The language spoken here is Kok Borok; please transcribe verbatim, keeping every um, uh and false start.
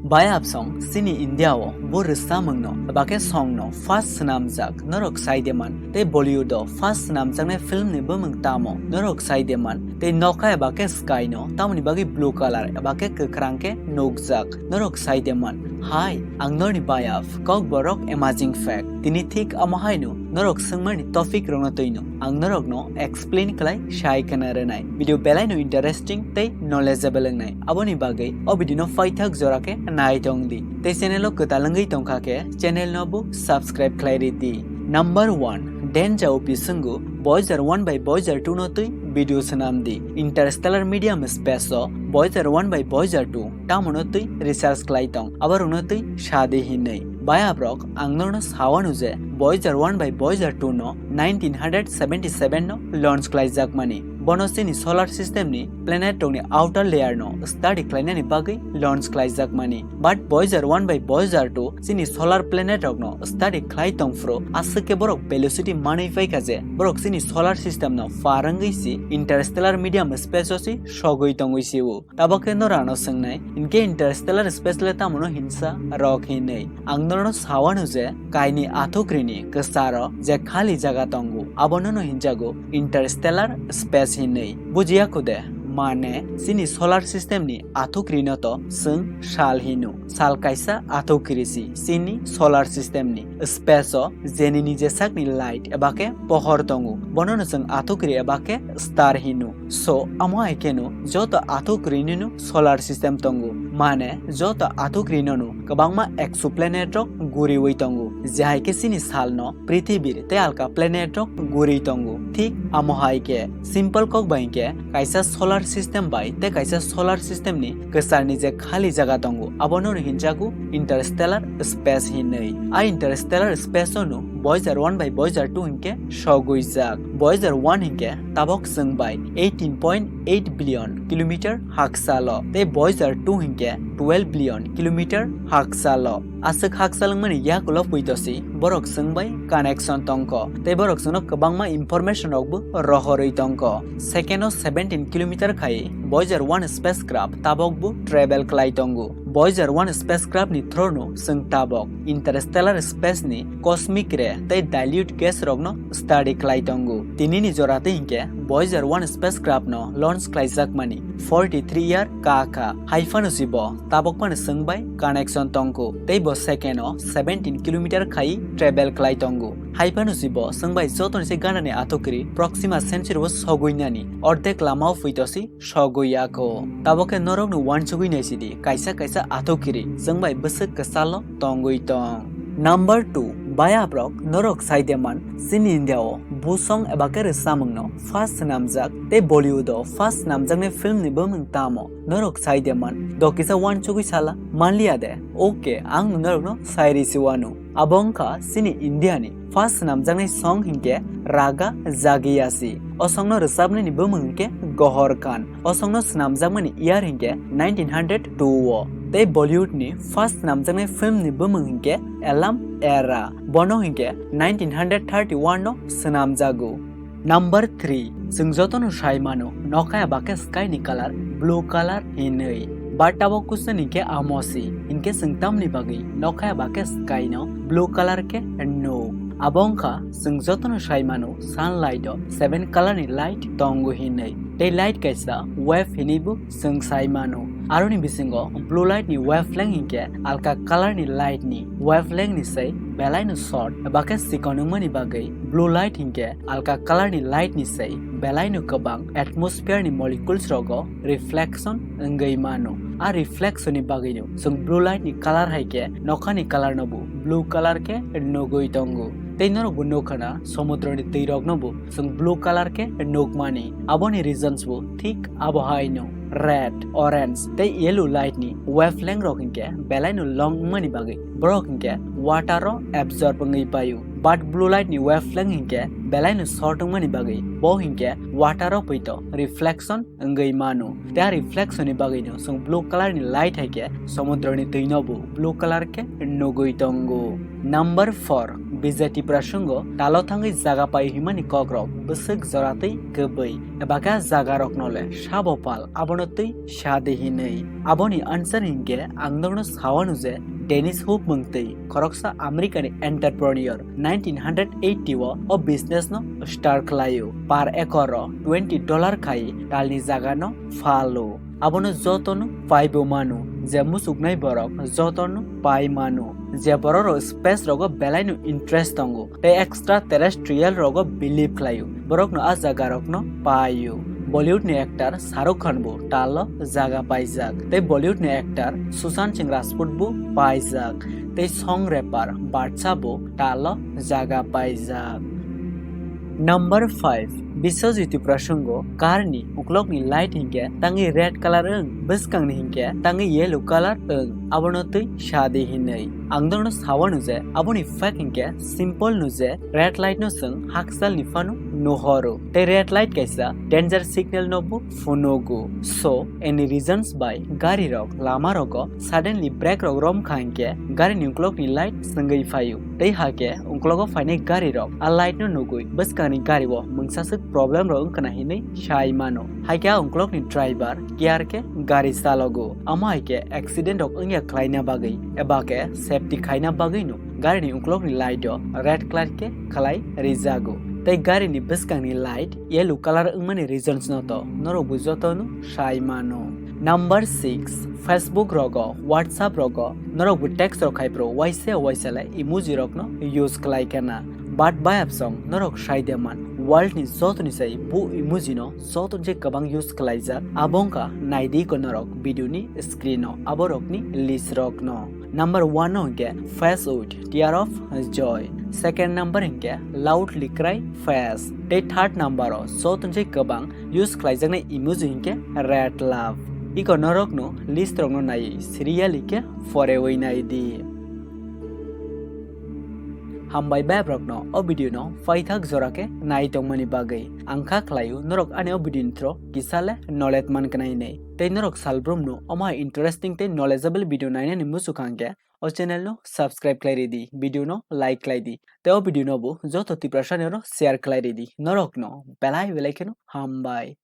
Bayap song chini India o bo rwchapmung no eba khe song no first swnamjak norok sai de man, tei Bollywood o first swnamjaknai film ni bumung tamo norok sai de man, tei nokha eba khe sky no tamoni bagwi blue color eba khe kwkhwrang khe nukjak norok sai de man. Hai, ang norni bayap, Kokborok Amazing Fact. Tini thik amo haino norok swngmani topic rokno twino ang norokno explain khlai sai khna rwnai. Video belaino interesting tei knowledgeable wngnai. Aboni bagwi o video no paithak jora khe nai tong di. Tei channel o kwtal wngwi tongkha khe channel no bo subscribe khlai ri di. Number one, Denja Upi swngo, Voyager one bai Voyager two no twi video swnam di. Interstellar medium space o Voyager one bai Voyager two tamo no twi research khlai tong, abo rok no twi sa di hinwi. Bayap rok, ang norno sawano je Voyager one bai Voyager two no nineteen hundred seventy seven no launch khlai jakmani. Bono chini solar system ni planet rokni outer layer no study khlainani bagwi launch khlai jakmani. But Voyager one bai Voyager two chini solar planet rokno study khlai tongphuru, aswk khe borok velocity manwi paikha je borok chini solar system no par wngwi si interstellar medium space o si sogwi tongwi sio. Tabok khe norano swngnai, hinkhe interstellar space le tamo no hinsa rok hinwi? Ang norno sawano je kaini athukrini kwcharo je khali jaga tongo, abono no hinjago interstellar space hinwi. Bujiya kho de? Mane, chini solar system ni athukri no to chwng sal hino. Sal kaisa athukri si chini solar system ni. Space o jeni nijwsakni light eba khe pohor tongo, bono no chwng athukri eba khe star hino. So, amo hai kheno joto athukri ni no solar system tongo. Mane, joto athukri no no kwbangma exoplanet rok guriwi tongo, je hai khe chini sal no Prithibir tei alka planet rok guri tongo. Thik amo hai khe, simple kok bai hinkhe kaisa solar system bai tei kaisa solar system ni kwcharni je khali jaga tongo, abono no hinjago interstellar space hinwi. A interstellar space o no Voyager one bai Voyager two hinkhe sogwi jak. Voyager one hinkhe tabok chwng bai eighteen point eight billion kilometer hakchalo, tei Voyager two hinkhe twelve billion kilometer hakchalo. Aswk hakchal wngmani yakulo puitosi borok chwng bai connection tongkho, tei borok chwngno kwbangma information rokbo rohorwi tongkho. Second o seventeen kilometer khai Voyager one spacecraft tabokbo travel khlai tongo. Voyager one spacecraft ni through no chwng tabok interstellar space ni cosmic ray tei dilute gas rokno study khlai tongo. Tinini jora tei hinkhe Voyager one spacecraft no launch khlaijakmani forty three year ka kha. Hai phano si bo tabok phano chwng bai connection tongkho, tei bo second o seventeen kilometer khai travel khlai tongo. Hai phano si bo chwng bai joto ni se gana ni athukiri Proxima Centauri o sogwi nani ordek lama o phuito si sogwi ya kho. Tabok khe norok no uansugwi nai sidi, kaisa kaisa athukiri chwng bai bwswk kwchalo tongwi tong. Number two, bayap rok, norok sai de man, chini India o busong eba khe rwchapmung no first swnamjak tei Bollywood o first swnamjaknai film ni bumung tamo? Norok sai de man, do kisa uansugwi sala manliya de? Okay, ang no norok no sai risi uanu. Abo wngkha chini India ni first swnamjaknai song hinkhe Raga Jagiyasi. O song no rwchapnai ni bumung hinkhe Gohor Khan. O song no swnamjakmani year hinkhe nineteen hundred two o. Tei Bollywood ni first swnamjaknai film ni bumung hinkhe Elam Era. Bono hinkhe nineteen hundred thirty one no swnamjago. Number three, chwng jotono sai mano, nokha eba khe sky ni colour blue colour hinwi. But tabok question hinkhe amo si, hinkhe chwng tamni bagwi nokha eba khe sky no blue colour khe nuk? Abo wngkha chwng jotono sai mano, sunlight o seven colour ni light tongo hinwi. Tei light kaisa wave hinwi bo chwng sai mano. Aroni bisingo blue light ni wavelength hinkhe alka colour ni light ni wavelength ni sai belai no short eba khe chikon wngmani bagwi blue light hinkhe alka colour ni light ni sai belai no kwbang atmosphere ni molecules rogo reflection wngwi mano. A reflection ni bagwi no chwng blue light ni colour hai khe nokha ni colour no bo blue colour khe nugwi tongo. Tei norok bo nukha na, somudro ni twi rok no bo chwng blue colour khe nukmani. Aboni reasons bo thik abo hai no. Red, orange tei yellow light ni wavelength rok hinkhe belai no long wngmani bagwi borok hinkhe water o absorb wngwi paio. But blue light ni wavelength hinkhe belai no short wngmani bagwi bo hinkhe water o poito reflection wngwi mano. Tei a reflection ni bagwi no chwng blue colour ni light hai khe somudro ni twi no bo blue colour khe nugwi tongo. Number four, Bijai Tiprasongo talo thangwi jaga pai himani kokrok bwswk jora twi kwbwi, eba khe a jagarokno le sabo pal abono twi sa di hinwi. Aboni answer hinkhe ang nokno sawano je Dennis Hope mungtwi khoroksa Americani entrepreneur nineteen hundred eighty o o business no start khlaio. Per acre o twenty dollar khai talni jaga no phalo. Abono jotono paibo mano, je muchuknai borok jotono pai mano. Je borok rok space rogo belai no interest tongo tei extra terrestrial rogo believe khlaio, borok no a jaga rok no paio. Bollywood ni actor Shah Rukh Khan bo talo jaga paijak tei Bollywood ni actor Sushant Singh Rajput bo paijak tei song rapper Badshah bo talo jaga paijak. Number five, Biswajit Tiprasongo car ni uklok ni light hinkhe tangwi red color wng, bwskang ni hinkhe tangwi yellow color wng, abono twi sa di hinwi. Ang nono sawano je aboni fact hinkhe simple no je red light no chwng hakchal ni phano nuhoro tei red light kaisa danger signal no bo phunugo. So any reasons bai gari rok lama rogo suddenly brake rok rom kha hinkhe gari ni uklok ni light chwngwi phaio tei hakhe uklogo phainai gari rok a light no nugwi bwskang ni gari o mungsaswk problem rok wngkha na hinwi sai mano. Haikhe a uklok ni driver care khe gari chalogo. Amo haikhe accident rok wngya khlaina bagwi eba khe safety khaina bagwi no gari ni uklok ni light o red color khe khlai rijago. Tei gari ni bwskang ni light yellow color wngmani reasons no to norok bo joto no sai mano. Number six, Facebook rogo, WhatsApp rogo norok bo text rok khai phuru waisa waisa le emoji rok no use khlai khe na. But bayapsong norok sai de man, world ni joto ni sai bo emoji no joto je kwbang use khlaijak, abo wngkha nai di ko norok video ni screen o abo rok ni list rok no. Number one no hwnkhe face with tear of joy. Second number hwnkhe loudly cry face. Tei third number o joto je kwbang use khlaijaknai emoji hwnkhe red love. Iko norok no list rok no naiwi serially khe porewi nai di. Hambai beb rok no o video no paithak jora khe nai tongmani bagwi. Ang kha khlaio norok ani o video ni through kisa le knowledge man khnai hinwi. Tei norok salbrum no omo hai interesting tei knowledgeable video nainani muchuk hwnkhe o channel no subscribe khlai ridi, video no like khlai di. Tei o video no bo joto Tiprasa ni oro share khlai ridi. Norok no belai belai kheno hambai.